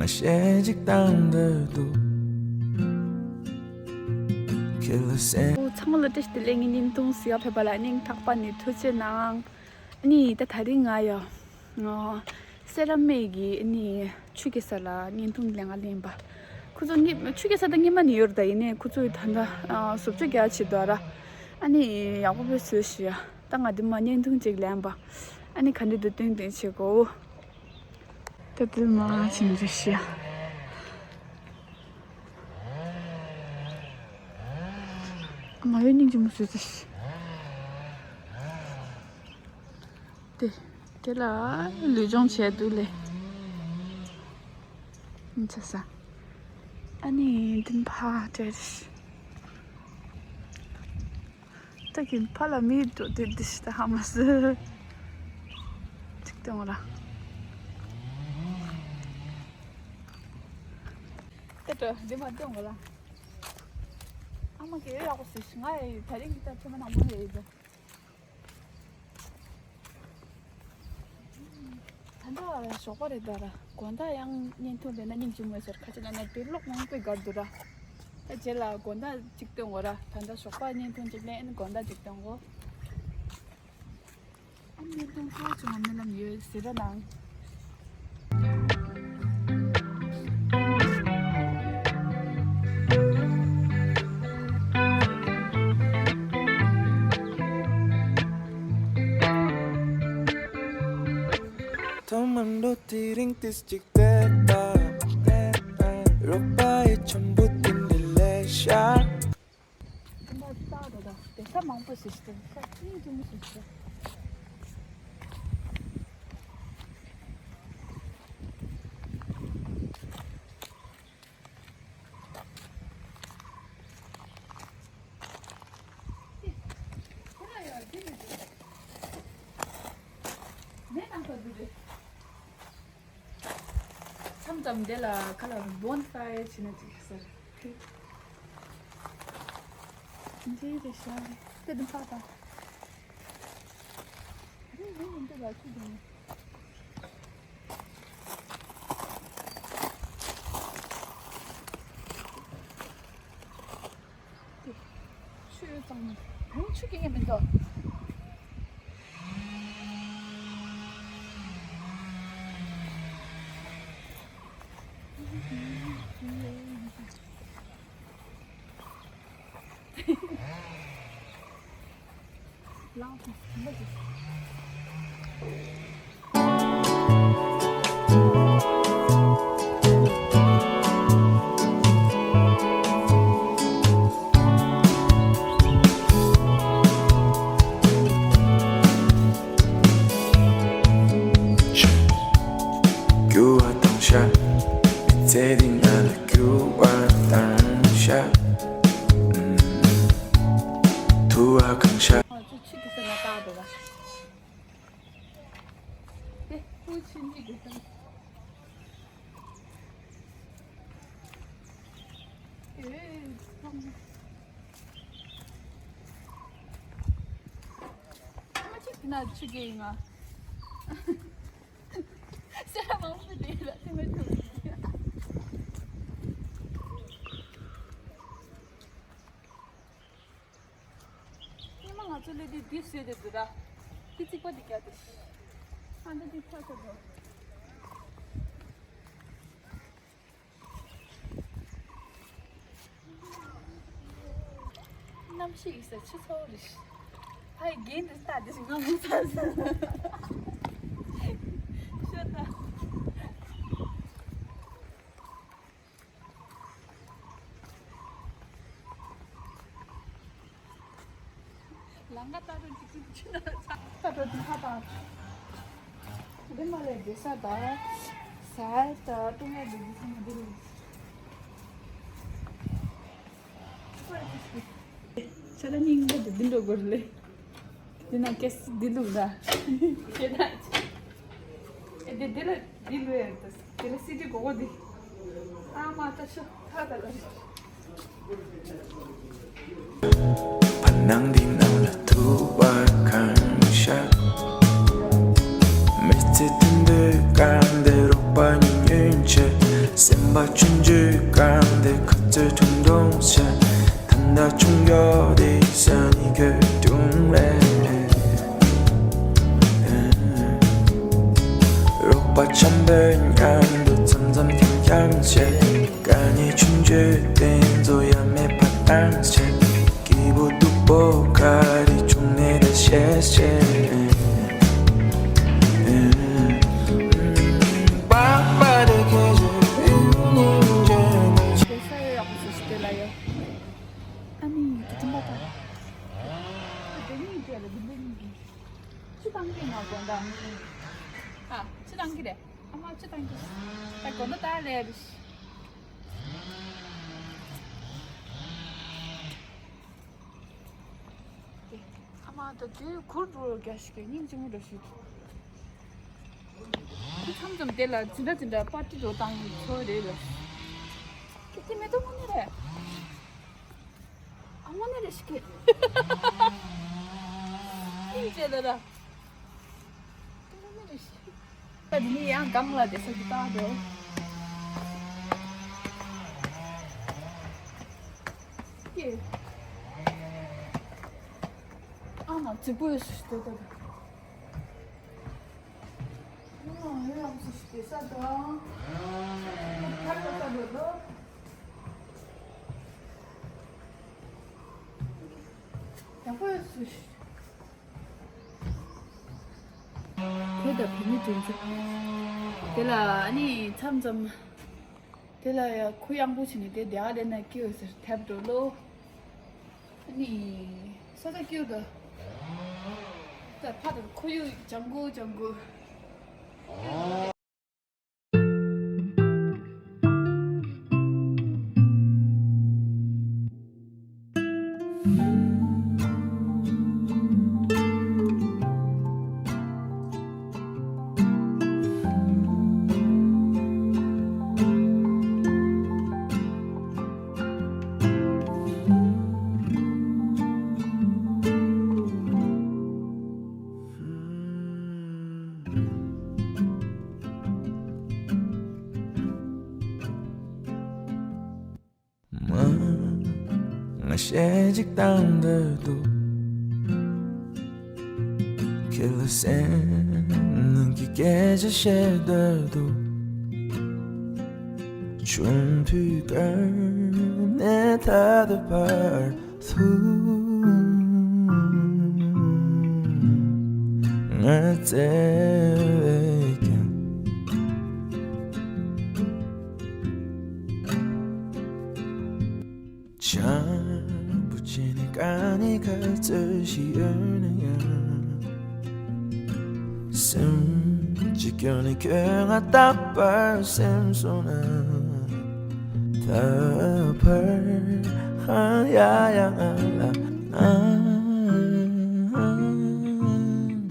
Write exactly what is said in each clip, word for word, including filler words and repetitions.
ང་ཞེ་གཅིག་བཏང་འདོད་འདུག་ཁྱེད་ལ་སེམས། ཨོ་ཚང་མ་ལ་བཀྲ་ཤིས་བདེ་ལེགས། ངའི་བརྙན་ཐུང་གཟིགས་ཡག་ཕེབས་པ་ལ་སྙིང་ཐག་པ་ནས་ཐུགས་རྗེ་གནང་། ཨ་ནི་ད་དེ་རིང་ང་ཡ། ཨོ། སེ་ར་སྨད་ཀྱི་ཨ་ནི་ཆུ་སྐྱེས་ས་ལ་བརྙན་ཐུང་ལེན་ག་ལེན་པ། ཁོ་ཚོ་ནི་ཆུ་སྐྱེས་ས་ད་སྔོན་མ་ནས་ཡོད་རེད། ད་ཡིན་ནའི་ཁོ་ཚོས་ད་ལྟ་ཨ་བཟོ་བཅོས་རྒྱག་བྱེད་འདུག་ར། ཨ་ནི་ཡག་པོ་བཟོས་ཤག་ད་ང་འདི་མ་བརྙན་ཐུང་ཅིག་ལེན་པ། ཨ་ནི་ག་འདྲ་འདུག་སྟོན་སྟོན་བྱེད་དགོས། ད་དུ་མ་ཕྱིན་རེ་ཤི། མ་ཡོད་སྙིང་རྗེ་མོ་བཟོས་ཚེ་ཤི། དེ་དེ་ལ་ལུས་སྦྱོང་བྱས་འདུག་ལེ། ཡིན་ཆ་ས། ཨ་ནི་འདི་ཕ་དེར་ཤི། ད་གིན་ཕ་ལ་མི་འགྲོ་དེ་འདི་ཤི་ད་ཧ་མ་སི། ཅིག་སྟོན་ར། ད་འགྲོ་འདི་མ་སྟོན་གོ་ལ། ཨ་མ་གི་ཡོད་ཡག་པོ་ཟེར་ཤི། ང་ཡི་ད་རིང་གི་ད་ཐོས་མ་ནང་མོ་རེད་ད། ད་ལྟ་ཞོགས་པ་རེད་ད་ར། དགོང་དག་ཡང་བརྙན་ཐུང་ལེན་ན་སྙིང་རྗེ་མོ་ཟེར། ཁ་ཆེ་ན་ནས་དཔེ་ཀློག་མང་པོས་དགའ་འདུག་ར། ད་རྗེས་ལ་དགོང་དག་ཅིག་སྟོན་དགོས་ར། ད་ལྟ་ཞོགས་པ་བརྙན་ཐུང་ཅིག་ལེན། དགོང་དག་ཅིག་སྟོན་དགོས། ཨ་བརྙན་ཐུང་གཙོ་བོ་བྱུང་བ་རྨི་ལམ་ཡོད་ཟེར་ར་ནང་། ཐོག་མར་འགྲོ་དེ་རིང་ཏིས་ཅིག་བལྟས་པ། རོགས་པ་ཡི་ཆེན་པོ་དེ་འདྲ་ལས་ཤར། དེ་འདྲ་རྩ་རོ་དང་དེ་ས་མང་པོ་ཞིག་ཞིག་ས་ཅིའི་ཅུང་ཞིག་ཞིག་མཚམས་མཚམས་འདི་ལ་ཁ་ལ་བོན་ཧྥ་ཡར་བྱེད་ན་ཅིག་ཟེར། འདི་རེད་ཤག་དེ་དུ་ཕ་ད། རེད་རེད་འདི་ལ་ཆུ་དུ་ནི། ཆུ་ཡོད་ཙང་ནི་ཡང་ཆུ་སྐྱེ་ངེས་མི་འདུག་རྒྱུ་བ་དང་ཤ། མི་ཚེ་འདི་ང་ལ་རྒྱུ་བ་དང་ཤ། ཐུ་བ་གང་ཤ། ང་ཚོ་ཆུ་དེ་ཚོ་ལ་བཏགས་འདུག་ག་དེ་ཁོའི་ཆུ་འདི་དེ་ཚོ། ཨེ། ཚང་མ་ཅིག་དེ་ན་ཆུ་རྐྱལ་ཡིན་ང་། སེ་ར་མང་པོ་དེ་ལ་དེ་མ་ཐུབ། སྔོན་མ་ང་ཚོ་སླེབས་དུས་འདི་བཟོས་ཏེ་འདུག་ར། འདི་རྩིག་པ་འདི་རྒྱག་དེ། ཨ་འདི་འདི་ཚ་ཚ་འགྲོ། གནམ་གཤིས་ཡིན་ས་ཆུ་ཚ་བོ་རེད། ཕ་ཡི་རྒན་འདི་ལྟ་དེ་ཞིག་ང་མོ་ཚ་ས། ཤོད་ད། ལང་ཀ་ལྟ་རུ་འཇིག་རྟེན་ཆུ། ད་ད་ད་ད། དེ་མ་ལས་དེ་ས་ད། ས་ད་ཀྲུང་ཡ་དེ་དེ་ས་མ་དེ་རེད། ཆ་ལ་སྙིང་རྗེ་དེ་འདི་འགྲོ་དགོས་རེད་ལེ། དེ་ན་ཀེ་སི་འདི་ལུག་ད། དེ་ན། ཨེ་དེ་དེ་ལ་འདི་ལུག་ཡ་ད། དེ་ལ་སི་ཏི་གོ་གོ་འདི། ཨ་མ་ད་ཤོ་ཐ་ད་ད། བར་སྣང་འདི་ནང་ལ་ཐུག་པར་གང་ཤར། མི་ཚེ་དུད་འགྲོའི་སྐར་འདི་རོགས་པ་གཉིས་ཉུལ་ཆེད། སེམས་པ་ཆུང་ཆུང་སྐར་འདི་ཁ་རྩོད་ཐུང་ཐུང་བྱེད། ད་ལྟ་ཆུང་མགྱོགས་དེ་ས་ནི་ཁོད་དུང་རེད། རོགས་པ་འཆམ་པོའི་མཉམ་དུ་འཆམ་འཆམ་རྐྱང་རྐྱང་བྱེད། དཀའ་ངལ་ཆུང་ཆུང་དེ་ཚོ་ཡ་མེད་པ་བཏང་བྱེད། སྐྱིད་པོ་སྡུག་པོ་ག་རེ་བྱུང་ནས་ད་ཤེས་ཤེས། པ་པ་དེ་ཁེ་ཞེ་ཡུ་ནི་ཇེ་ནི་ཇེ་ས་ཡོད་ཡག་པོ་སུ་ཞིག་དེ་ལ་ཡོད། ཨ་ནི་དུ་ཐུམ་པ་ད། དེ་ནི་དེ་ལ་དེ་ནི་ཆུ་བཏང་གི་ང་དགོན་ད། ཨ་ཆུ་བཏང་གི་རེད། ཨ་མ་ཆུ་བཏང་གི་ད་དགོན་ད་ད་ལས་རེད། ཨ་མ་ད་དུས་གུར་འགྲོ་རྒྱ་ཞིག་གི་སྙིང་རྗེ་མོ་འདྲ་ཞིག་མཚམས་མཚམས་དེ་ལ་འཛིན་གྲྭ་འཛིན་གྲྭ་པར་ཏི་འགྲོ་བཏང་ཡོད་ཚོ་རེད་ལ། ཁྱེད་དེ་མེ་ཏོག་དངོས་གནས་རེད། ཨ་དངོས་གནས་རེད་ཤི་ཁེ། ཨིན་ཅེ་ལ་ར། དངོས་གནས་རེད་ཤི། ད་དེ་ནི་ཡང་སྒང་ལ་དེ་ས་ཞིག་བཏགས་འགྲོ། ཀྱེ། ཨ་མ་རྫིག་པོ་ཡོད་སུ་ཞིག་དེ་ད། ཨ་མ་ཡོད་ཡག་སུ་ཞིག་དེ་ས་དང་། ཁ་ཁ་ས་འགྲོ་ལོ། ཡག་པོ་ཡོད་སུ་ཞིག་དེ་ད་བུད་མེད་དྲིན་ཆེན། དེ་ལ་ཨ་ནི་མཚམས་མཚམས། དེ་ལ་ཡ་ཁུ་ཡངས་པོ་བྱས་ནས་དེ་དེ་ཨ་དེ་ན་སྐྱེའུ་ཟེར་ཐེབས་འགྲོ་ལོ། ཨ་ནི་ས་ས་སྐྱེའུ་ད། ད་ཕ་ད་ཁོ་ཡུ་ལྗང་གུ་ལྗང་གུ། མ། ང་གཞས་གཅིག་བཏང་འདོད་འདུག་ཁྱེད་ལ་སེམས་ནང་གི་སྐད་ཆ་བཤད་འདོད་འདུག་ཆུང་དུས་ཀ་ནས་ད་ལྟ་བར་དུ་ང་བརྩེ་བས་ཀྱང་། བྱམས་པོ་བྱས་ནས་དཀའ་ངལ་ག་ཚོད་ཞིག་ཡོད་ན་ཡང་། སེམས་ཀྱི་སྐྱོན་ནི་ཁྱོད་ང་རྟག་པར་སེམས་སོང་ན། ད་བར་ཧ་ཡ་ཡ་ང་ལ་ཨང་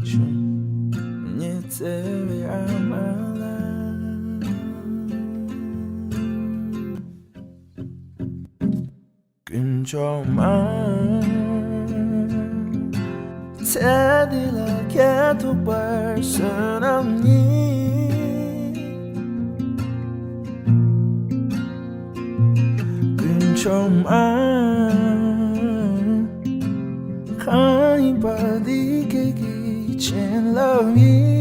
བྱུང་། ཉི་ཚེ་བའི་ཨ་མ་ལ། དཀོན་མཆོག་མ། ཚེ་འདི་ལ་ཁྱེད་ཐུག་པར་བསོད་ནམས་གཉིས། དཀོན་མཆོག་མ། གང་ཡིན་པ་འདི་ཁྱེད་ཀྱི་བྱིན་རླབས་ཡིན།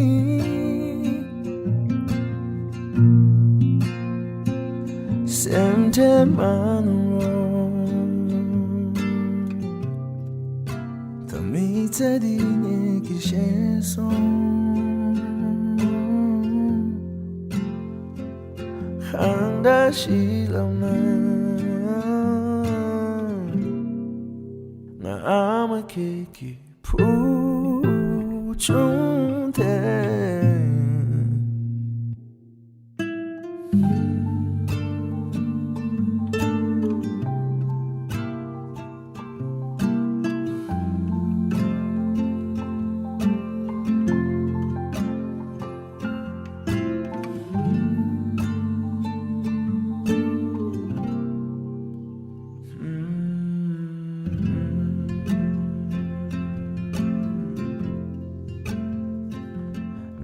སེམས་ཁྲལ་མ་གནང་རོགས། ད་མི་ཚེ་འདི་ངེད་ཀྱིས་ཤེས་སོང་། གང་འདྲ་ཞིག་ལབ་ན། ང་ཨ་མ་ཁྱེད་ཀྱི་བུ་ བྱུང་སྟེ།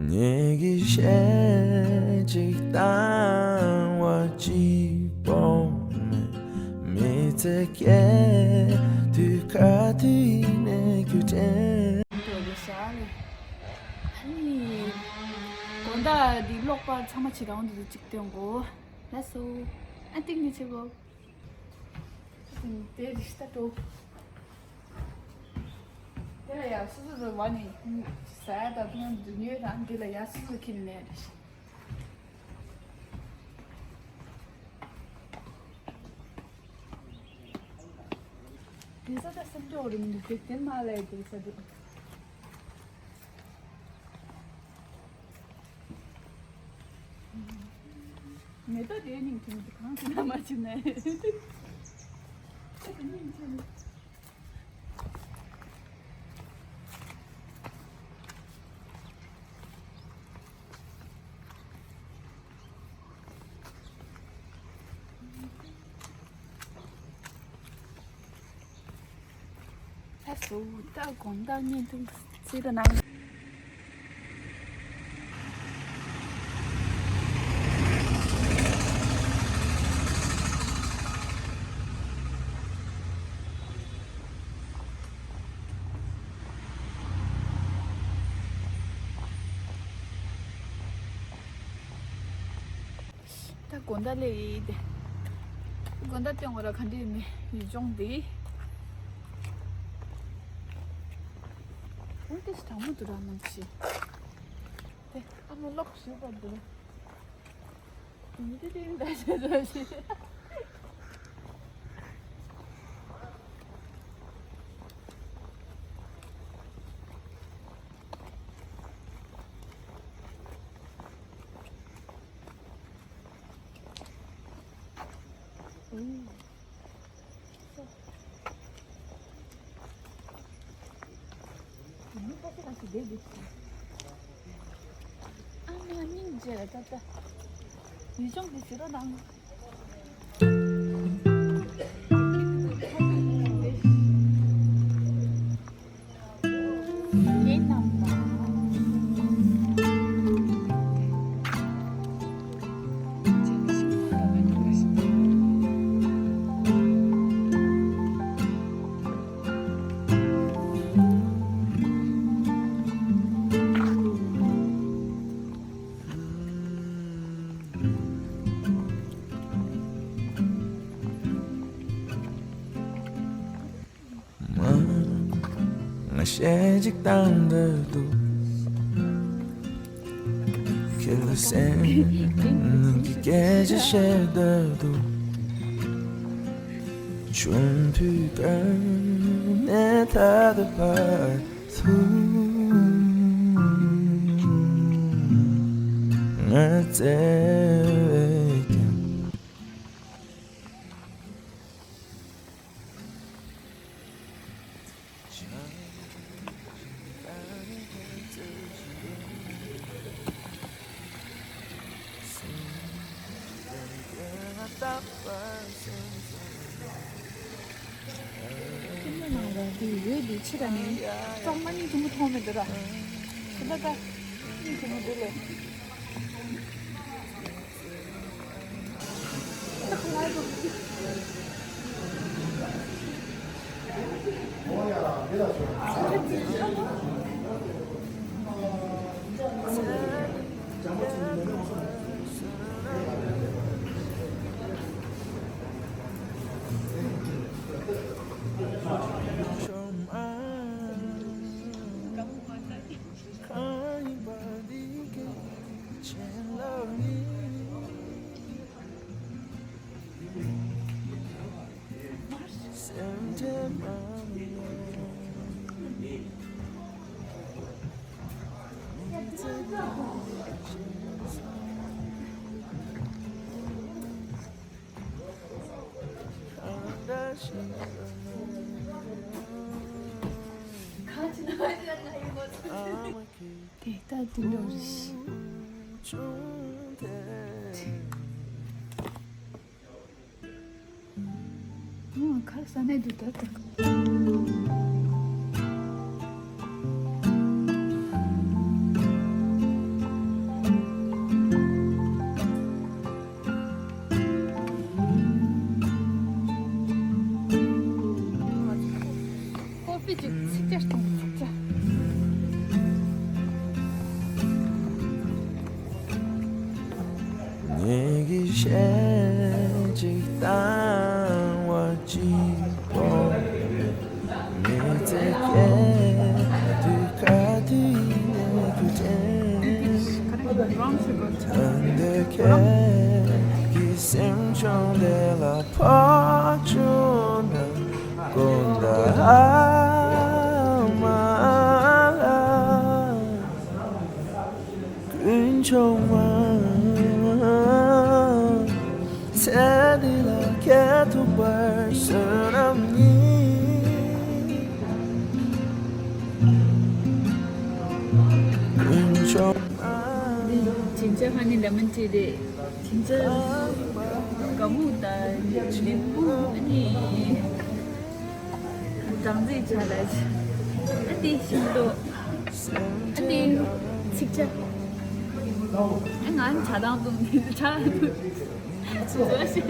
ངེད་ཀྱི་གཞས་གཅིག་བཏང་བ་གཅིག་པོ་མེད། མི་ཚེ་སྐྱེལ་དུས་ག་དུས་ནས་རྒྱུ་དྲན། ཨ་ནི་དགོང་དག་འདི་ཀློག་པ་ཚང་མ་བྱེད་རང་འདི་གཅིག་སྟོན་གོ། ལགས་སོ། ཨ་ཏིང་ནི་ཆེ་གོ། དེ་རིགས་ལྟ་འགྲོ། དེ་ལ་ཡ་སོ་སོ་རུ་བ་ནི་ཟ་ཡ་དང་ཐུང་འདི་ཉོས་དང་འདི་ལ་ཡ་སོ་སོ་ཁྱེར་ནས་རེད། དེ་ས་ད་སེམས་སྐྱོ་རུ་མི་འདུག་དེ་དེ་མ་ལས་དེ་ས་དེ། མེ་ཏོག་དེའི་སྙིང་ཐུང་དུ་གང་ཞིག་ན་མ་བྱིན་ནས། ཨེ་དེ་སྙིང་ཆེན། ལགས་སོ། ད་དགོང་དག་བརྙན་ཐུང་གཟིགས་དང་གནང་། ད་དགོང་དག་སླེབས་ཡིན་ཏེ། དགོང་དག་སྟོན་དགོས་ར་ག་འདྲ་ཡིན་ནི་ཡུལ་ལྗོངས་འདི། འོ་དེ་ཞིག་དྲང་མོ་འདུག་ར་ནང་ཞིག་དེ་ཨ་མ་ལོག་ཞུ་བར་འདུག་མི་དེ་དེ་འདྲ་བྱེད་འདུག་ཞིག་ཨ་མ་སྙིང་རྗེ་ལ་ཏག་ཏག་ཡུལ་ལྗོངས་འདི་བྱེད་རོགས་གནང་། ང་གཞས་གཅིག་བཏང་འདོད་འདུག་ཁྱེད་ལ་སེམས་ནང་གི་སྐད་ཆ་བཤད་འདོད་འདུག་ཆུང་དུས་ཀ་ནས་ད་ལྟ་བར་དུ་ང་བརྩེ་བས་ཀྱང་། ཁྱིམ་ནང་ལ་དེ་ཡོད་དེ་ཕྱི་ལ་ནི་གཙང་མ་གཉིས་ཐུང་མོ་མཐོང་མི་འདུག་ར། ཕྱི་ལ་ད་གཉིས་ཐུང་མོ་འདུག་ལེ། དེ་ལྟ་དུས་འགྲོ་རེད། ཁར་ས་གནས་དུ་ད་ལྟ། ཀོ་ཕི་ཅིག་ཚིག་ཅར་གཏོང་ཚིག་ཅར། ངེད་ཀྱི་གཞས་ཅིག་བཏང་བ་གཅིག་པོ། མི་ཚེ་སྐྱེལ་དུས་ག་དུས་ནས་དུས་དྲན། ད་འདི་ཁྱེད་ཀྱི་སེམས་བྱུང་དེ་ལ་ཕོག་བྱུང་ན། དགོངས་དག་ཨ་མ་ལགས། ཀུན་འཁྱོངས་མ། ཚེ་འདི་ལ་སྐྱེལ་ཐུབ་པར་བསོད་ནམས་ཡིན། ཀུན་འཁྱོངས་མ། འདི་ཇིན་ཇར་ཧ་ནི་ལེ་མོན་ཊི་རེད། ཇིན་ཇར་ག་མུ་དང་ལིམ་བུ་ཨ་ནི། སྦྲང་རྩི་ཆ་ལ་ཨ་ཏི་ཤིང་ཏོག་ཨ་ཏི་ཚིག་ཆ། ཨ་ང་ནི་ཆ་དང་དུ་ནི་ཆ་བཟོ་ཞིག་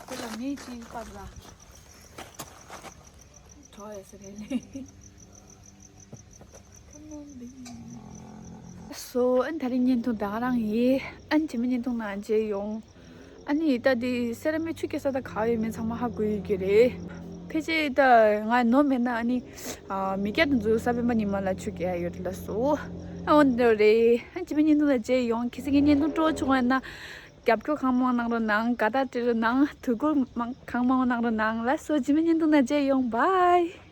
དེ་ལ་མི་གཅིག་པར་ལ་གྲོ་ཡོད་ས་རེད་ལེ། སོ་ཨན་ད་རིང་བརྙན་ཐུང་ད་ག་རང་ཡིན། ཨན་རྗེས་མའི་བརྙན་ཐུང་ནང་མཇལ་ཡོང་། ཨ་ནི་ད་འདི་སེ་ར་མི་ཆུ་སྐྱེལ་ས་ད་ག་ཡོད་མེད་ཚང་མ་ཧ་གོ་ཡོད་ཀྱི་རེད། ཕལ་ཆེར་ད་ང་ནོར་མེད་ན་ཨ་ནི་ཨ་མི་སྐྱ་དེ་ཚོ་གཟའ་སྤེན་པ་ཉི་མ་ལ་ཆུ་སྐྱེལ་ཡ་ཡོད་ལ་སོ། ཨ་འོན་ཏེ་རེད། ཨན་རྗེས་མའི་བརྙན་ཐུང་ནང་མཇལ་ཡོང་། གལ་སྲིད་ངའི་བརྙན་ཐུང་སྤྲོ་བྱུང་བ་ན། རྒྱབ་སྐྱོར་གང་མང་གནང་རོགས་གནང་། དགའ་རྟགས་སྤྲད་རོགས་གནང་། དུས་འཁོར་མང་གང་མང་གནང་རོགས་གནང་ལ་སོ། རྗེས་མའི་བརྙན་ཐུང་ནང་མཇལ་ཡོང་། བྷའི།